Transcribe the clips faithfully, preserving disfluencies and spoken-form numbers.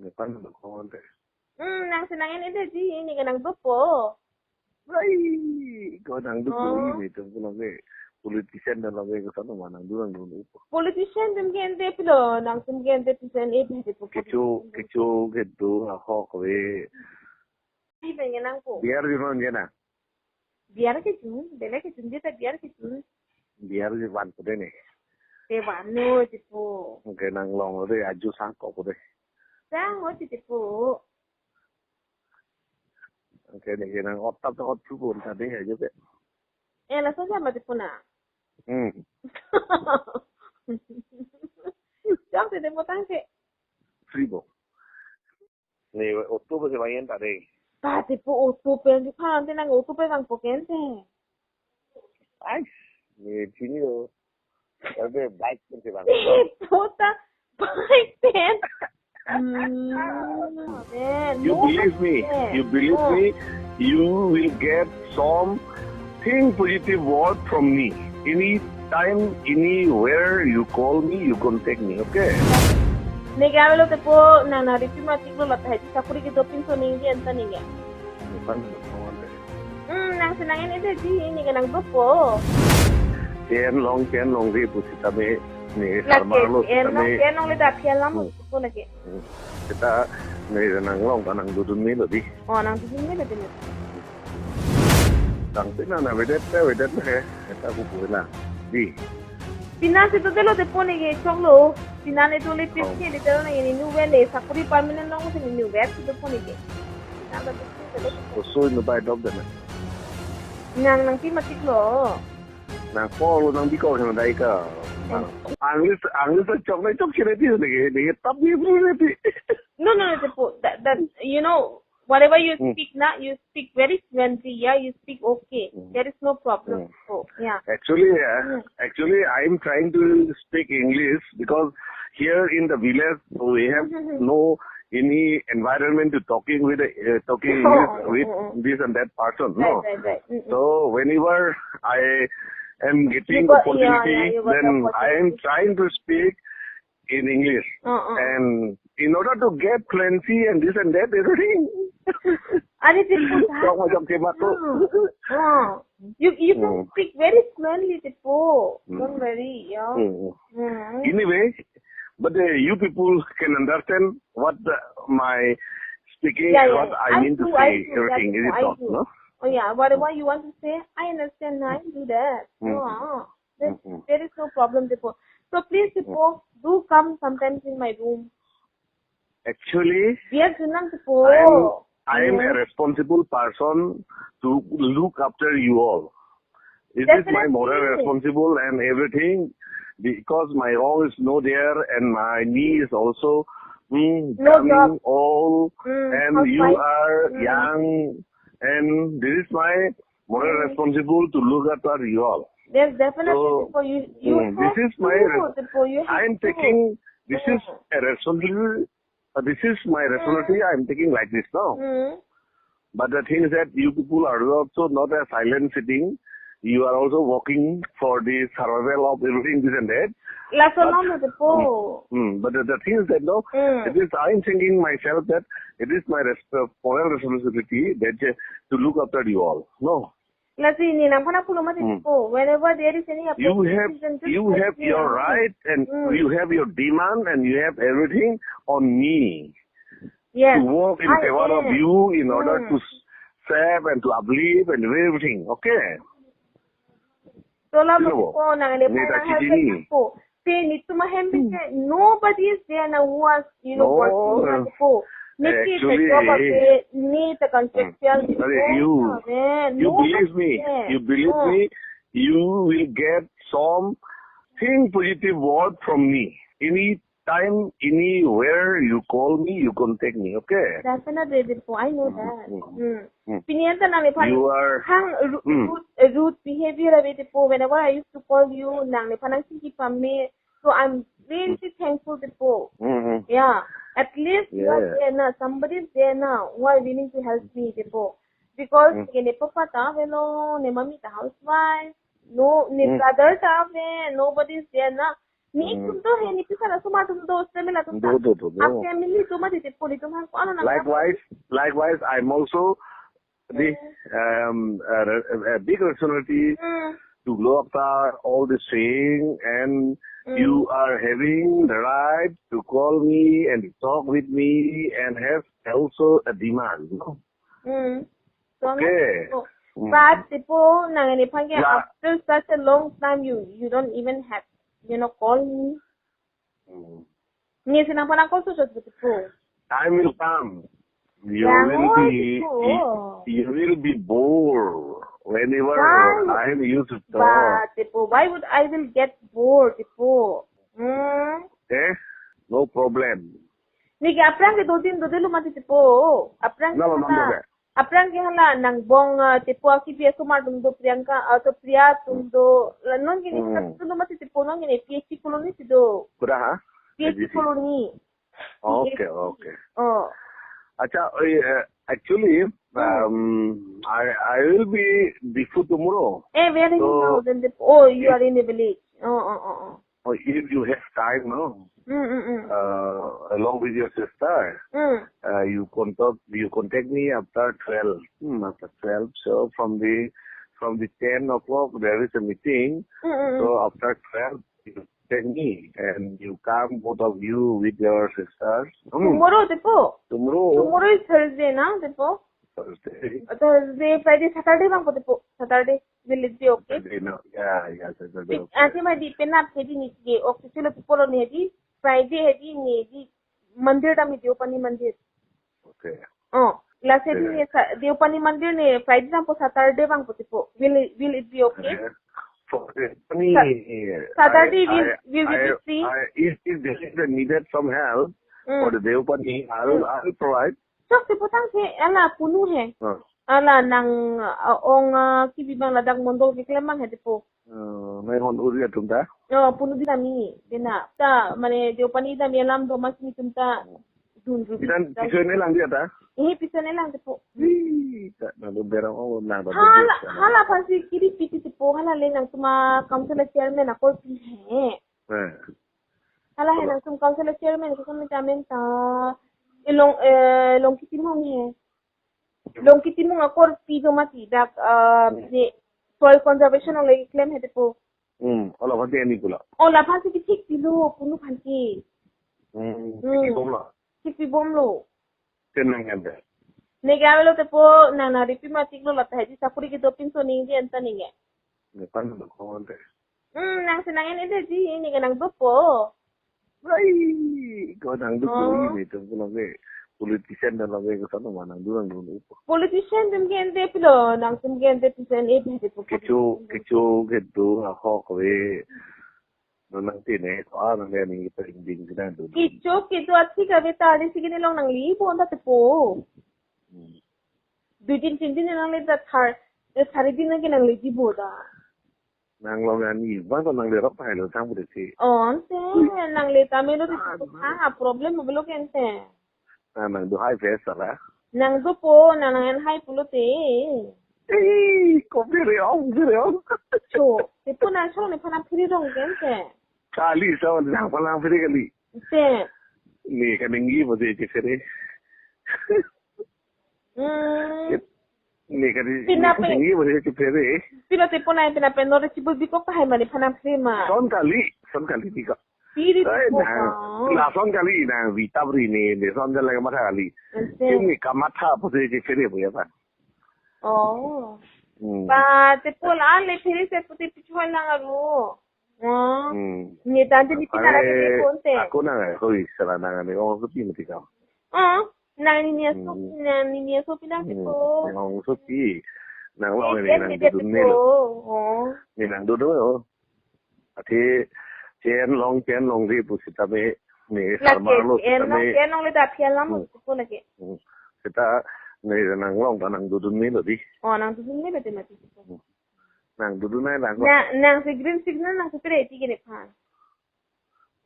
Nephan dokong ante. Hmm, nang si nang-en-edet ji, ne ke nangdopo. Ai, ko nangdopo. Oh. Ini tum ko lage politician dan lage ko sana mana dulu nangdopo. Politician tum ke ente pilo, nang tum ke ente pisen e pisi po. Kecho, politician tum. Kecho kedo ahok we. Ai, pengen nangpo. Biar di mana na? Biar kejun, bela kejun dia ta biar kejun. Biar di van ko de ne. Te van no, tipo. Oke, nanglong de aju sangkok ko de. Sang, oh, tipo. Oke, ne ke nang otap to otap pun tadi aja pe. Eh, langsung sama tipo na. Hmm. Jam te demo tang ke. Free bo. Ne auto besi main tadi. Ta tipo auto pen di pan te nang auto pen nang poken te. Ai, ne chini lo. Tapi bike pen si bang. Puta, bike pen. Hmm, man, you no believe me? Bike pen. You believe me? You will get something positive word from me. Any time, anywhere you call me, you contact me, okay? Ne ke avelo tipo nang nang ripi matik lo lata hai sakuri kedopin so ningje anta ningje. Bukan, bukan. Hmm, nang si nang-en-edet ji, ne ke nangdopo. Chen long, chen long di pusitame, ne lake, sarmar lo, chen long, sitame. Chen long le da phial lam, hmm, ko lake. Hmm. Kita, ne nanglong ta nangdodun melo di. Oh, nangdodun melo di. Tang pina na vedet ta vedet ne, kita ku puna. Di. Pina si to delo te pone ke choklo. Pina ne to le pis ke le telo ne ni nu vele sakuri permanent long si ni nu vet si to pone ke. Pina to delo. Oso inu bai dok dena. Nang nangpi matik lo. Nang call nang bi call nang dai ka. English, English chok na chok chire ti ne ke, ne tap ni bru ne ti. No, no, no, tipo, that, that, you know, whatever you, hmm, speak na, you speak very fluently, yeah, you speak okay. Hmm. There is no problem. Hmm. So, yeah. Actually, uh, hmm, actually, I am trying to speak English because here in the village we have, hmm, hmm, hmm, no any environment to talking with, uh, talking, oh, English with, hmm, hmm, this and that person. Right, no? Right, right. Hmm, hmm. So whenever I am getting, because, yeah, opportunity, yeah, you got, then I am opportunity, trying to speak in English. Uh, uh. And in order to get fluency and this and that, everything. Are, tipo, talk macam ke matu. Uh, uh. You, you can, hmm, speak very fluently, tipo. Hmm. Don't worry, yeah. Hmm. Hmm. Anyway, but, uh, you people can understand what the, my speaking, yeah, and, yeah, what I, I mean to, do, say, I do, everything, that's, is it, I not, do, no? Oh, yeah, whatever, hmm, you want to say, I understand, I do that. Hmm. Yeah. There, mm-hmm, there is no problem, tipo. So please, tipo, mm, do come sometimes in my room. Actually, yes, Junang, tipo. I am, I am a, mm, responsible person to look after you all. It is my, definitely, moral responsible and everything because my role is not there and my knee is also, mm, no job, coming old, mm, and you, housewife, are, mm, young, and this is my moral, mm, responsible to look after you all. Yes, definitely, so, tipo, you, you, mm, this, have, is my to, res-, tipo, you, I am, have, to, taking, this, mm, is a responsibility, uh, this is my, mm, responsibility I am taking like this now. Mm. But the thing is that you people are also not a silent sitting. You are also working for the survival of everything, this and that. Laso, but, no, no, tipo. Mm, mm, but the, the thing is that, no, mm, it is, I am thinking myself that it is my resp-, moral responsibility that, uh, to look after you all. No. Lasi ne nangphan pulo mati, hmm, ko, whenever there is any, you have, opportunity, then just, you have, let me, your, ah, right and, hmm, you have your demand and you have everything on me, yes, to work in, I, favor of, eh, you in order, hmm, to s-, save and to uplift and everything, okay? Tola, you know, mati ko nang ne, ne phan ta nang help chini, ko. Te netum ahem, hmm, bise, nobody is there now who was, you know, no, working, uh, na, ko. Niki, actually, the job of the, ni the contractual, hmm, are, people, you, amen, you, nobody, believe me, there, you believe, oh, me, you will get something positive word from me. Any time, anywhere you call me, you contact me, okay? Definitely, Dipo, I know, hmm, that. Hmm, hmm. Hmm. Pini anta nang nephan, you are, hang ru-, hmm, rude, uh, rude behavior ave, Dipo. Whenever I used to call you, nang nephan nangchingki pame. So I'm really, hmm, thankful, Dipo. Hmm, hmm. Yeah. At least, yeah, you are, yeah, there na. Somebody is there na who are willing to help me, Dipo. Because, hmm, ne papa ta avelo, ne mummy ta housewife, no, ne, hmm, brother ta ave, nobody is there na. Ni Hmm. Tum do he, ni pisa la sumar tum do, family tum Do, ta. Do, do, do. A family tum mati te poli tum hang ko ano na. Likewise, likewise, I'm also the, Hmm. um, a, a big responsibility Hmm. to look after all the thing, and Hmm. you are having the right to call me and talk with me and have also a demand, no? Hmm. So, Okay. no. Hmm. But tipo, nang ini pagi Yeah. after such a long time, you, you don't even have, you know, call me. Hmm. Ni sinang panang call so so tipo. Time will come. You Yang will oh, be, tipo. you, you will be bored whenever Why? I am used to talk. But tipo, why would I will get bored, tipo? Hmm. Eh? No problem. Neke aphrang ke do din do de lo mati tipo. Aphrang ke Nalo hala. Nang do de. Aphrang ke hala nangbong, ah, tipo akibi asomar atum do, Priyanka, ah, to Priya atum Hmm. do. La non ke ni Hmm. sat tu lo mati tipo, non ke ni PHC colony si do. Kuda ha? PHC PHC. Colony. Okay, PHC. Okay. Oh. Acha, eh, actually, Hmm. um, I, I will be Diphu tomorrow. Eh, where is So, now? Then the, oh, you if are in the village. Oh, oh, oh, oh. Oh, if you have time, no? Mm, mm, mm. Uh, along with your sister, Mm. uh, you contact, you contact me after twelve. Hmm, after twelve. So from the, from the ten o'clock, there is a meeting. Mm, mm, mm. So after twelve, you contact me and you come, both of you with your sisters. Hmm. Tomorrow, tipo? Tomorrow. Tomorrow is Thursday, na, tipo? Thursday. Thursday, Friday, Saturday bang po, tipo? Saturday. Will it be okay? Saturday, no. Yeah, yeah, Saturday, Di, okay. Ante ma di penap hedi ni di, okay, silo polo ni hedi, Friday hedi ni di, mandir dam hedi, Deopani mandir. Okay. Oh, last hedi Okay. ni sa, Deopani mandir ni Friday bang po Saturday bang po tipo. Will it, will it be okay? Okay. For Deopani, Sa-, Saturday I, will, I, will we I, be free? I, if, if there is a needed some help Mm. for the Deopani, I will, Mm. I will provide. Sok si putang si, ala punu he. Ah. Ala nang, uh, ong, uh, kibi bang ladak mondol keklem bang he tipo. Uh, nai hon uri atum ta? Oh, punu di nami, dena. Ta, mane, Deopani dami alam do mas ni tum ta. Dun ru. Bidan piso ne lang dia ta? Eh, piso ne lang tipo. Ih, ta, na do berang ong na do Hala, bisa. Hala pasi kiri piti tipo, hala le nangtum a council chairman akol pi he. Eh. Hala he Hala. Nangtum council chairman, kusum ni chairman ta. Ilong, eh, Longki Timung he. Longki Timung akor pi do mati dak, ah, Hmm. ni soil conservation along keklem he tipo. Hmm, ola phansi ani pula. Ola phansi kethik pilo, punu phansi. Hmm, Hmm. Kethik bomlo. Kethik bomlo. Tenang anda. Neke avelo tipo, nang nang ripi matik lo lata hedi sakuri kedo pinso ningje anta ninge. Ne pan do ko ante. Hmm, nang si nang en-e detji, neke nang dopo. Ai, ko nang dopo Oh. Ini tum ko lage politician dan lage ko sana ma nang do nang do. Politician tum ke ente pilo, nangtum ke ente pisen e pe tipo. Kecho, kecho kedo ahok ve. Nang tine ko a nang ni pa ding ding sina do. Kecho kedo athik ave ta ari si kini long nangli bo anta tipo. Hmm. Dui din tin din nangli ta thar, eh, sari din nangke nangleji bo ta. Nang long ani bang ko nanglerok pai lo sang pute si. Oh, ante, nangle ta melo di Aduh. Thang a problem melo ke ante. Na nang do hai face sala. Nang dopo, nang nang hai pulote. Eh, ko bere ong, bere ong. Cho, tipo nang cho ne phanang phiri rong ke ante. Kali sa nang phanang phiri kali. Te. Ne kaningje bo de che phiri. Hmm. Ne kani Pina pe- kaningje bo de che phiri. Pina te pona pina pe nore chibul bikok tahai mani phanang phiri ma. Son kali, son kali bikok. Phiri Ai, bikok nang, ka. Lason kali nang vita bri ne, ne son kali kamatha kali. Ante. Ini kamatha pute che phiri bo ya pa. Oh. Hmm. Pa te pol ale phiri se pute pichuan lang aru. Oh. Hmm. Ni tante ni pinara Ai, ke konte. Ako nang ai, hoi, sala nang ani, oh, ko pin ti kam. Oh, nang ni ni aso, Hmm. Nang ni ni aso pinang Hmm. Ko. Nang so pi. Nang lo Eh, ni, eh, nang eh, dudun eh, ne lo. Oh. Ni nang dudun lo. Ati, chen long, chen long di pu sitame, ni Lake, sama lo chen long, sitame. Chen long le da phian lam Hmm. Ko lake. Hmm. Sita, ni nang long ta nang dudun ne lo di. Oh, nang dudun ne lo di mati. Hmm. Nang dudun nai nang. Na, nang si green signal nang si pere ti kene phan.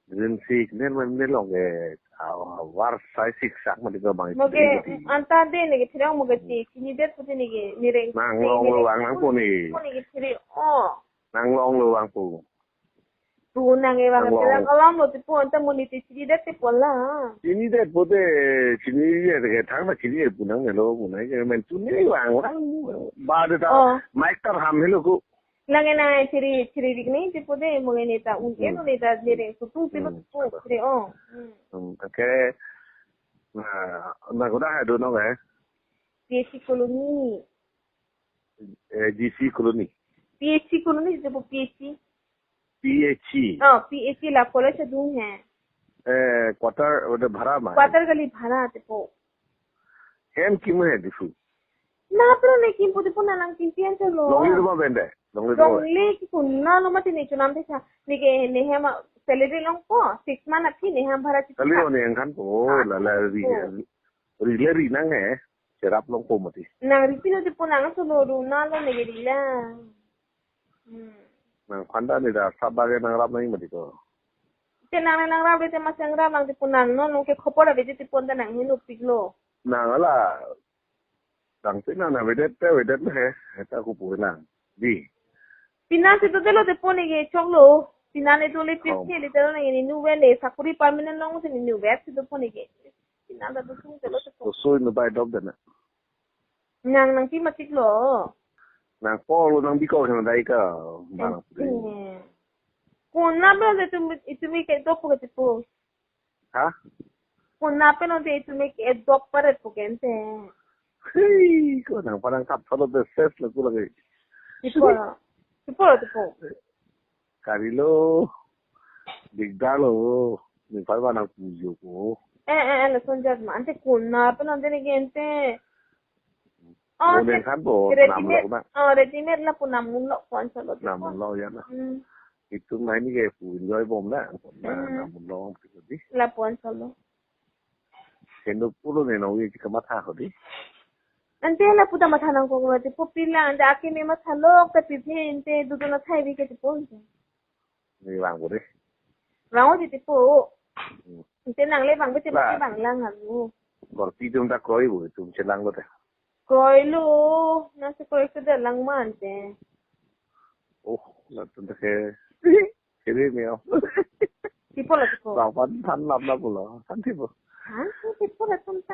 Green signal man ne long ke, ah, war sai siksak mati ko bang. Moke, green ti. Anta de ne ke phirang moke ti, kini det pute ne ke, ni reng. Nang long lo vang nang puni. Puni ke phiri, oh. Nang long lo vang pu. Tu nang e bang Nang lo. Terang alam lo tipo anta moniti chiri det tipo la. Chini det pote chini det ke thang na chini punang ne lo punang ke men tu ne bang bang ba de ta Oh. Mic tar ham helo ko. Lang e na chiri chiri dik ni tipo de mo ne ta un ke Hmm. Ne ta ne re tu tu tipo Hmm. Tipo chiri oh. Hmm. Hmm, okay. Na na ko da ha do no ke. P H C colony. Eh, G C colony. P H C colony tipo P H C. P H C. Oh, P H C la college adung hai. Eh, quarter, udah bhara ma. Quarter kali bhara tipo. Hem kim hai disu. Na pero ne kim pute pun nalang kim pian chalo. Longle rumah bende. Longle rumah. Longle ki kunna lo mati ne chunam te cha. Ne ke ne hem salary longpo. Six month aphi ne hem bhara chita. Kali ne yang kan po. Ah, la la ri. Po. Ri le ri nang hai. Cherap longpo mati. Nang ri pino tipo nang solo ru na lo ne ke ri la. Hmm. Nang phanda ne da sabage nang rap nang mati ko. Te nang nang rap te mas nang rap nang tipo nang no no ke khopor ave je tipo nang hinu piklo. Nang ala. Nang te nang na vedet te vedet na he. Eta ko pu nang. Di. Pinan si to telo te pone ke choklo. Pinan e to le pip Oh. Ke le telo ne ni nu vele sakuri permanent long si ni nu vet si to pone ke. Pinan da to sung telo te po. So so in the by dog dana. Nang nang ti matik lo. Nang polo nang biko kena dai ka. Bang. Eh. Kona bro de tum itumi ke dok po ke tipo. Ha? Kona pe no de itumi ke dok pare po ke ente. Hei, ko nang parang kap solo de ses lo ku lagi. Tipo. Tipo, tipo. Kari lo. Digdar lo. Ni pal ba nang pujo ko. Eh, eh, eh, lason jat ma. Ante kona pe no de ne ke ente. Oh, Mo den te-, kan po, readymade, nam lo na. Oh, readymade lapu namun lo pon solo te Namun pon. Lo ya na. Hmm. Itum nahini ke pu enjoy bom na. Na, Hmm. Namun lo gitu di. Lapu pon solo. Sendo pulo ne no wi kamatha ho di. Ante lapu ta matha nang ko ko te po pila ante ake me matha lo te piphe ante dudu na thai bi ke te pon. Ni bang ko di. Bang o di tipo. Hmm. Ante nang le bang bete Ba. Bete bang lang alu. Korpi tum ta kroi bo, tum chelang lo te. Kroi lo, na se kroi ke da lang man te. Oh, latum ta ke. Kiri ni oh. Tipo la tipo. Bang pan than lap lap lo. Than tipo. Than tipo latum ta.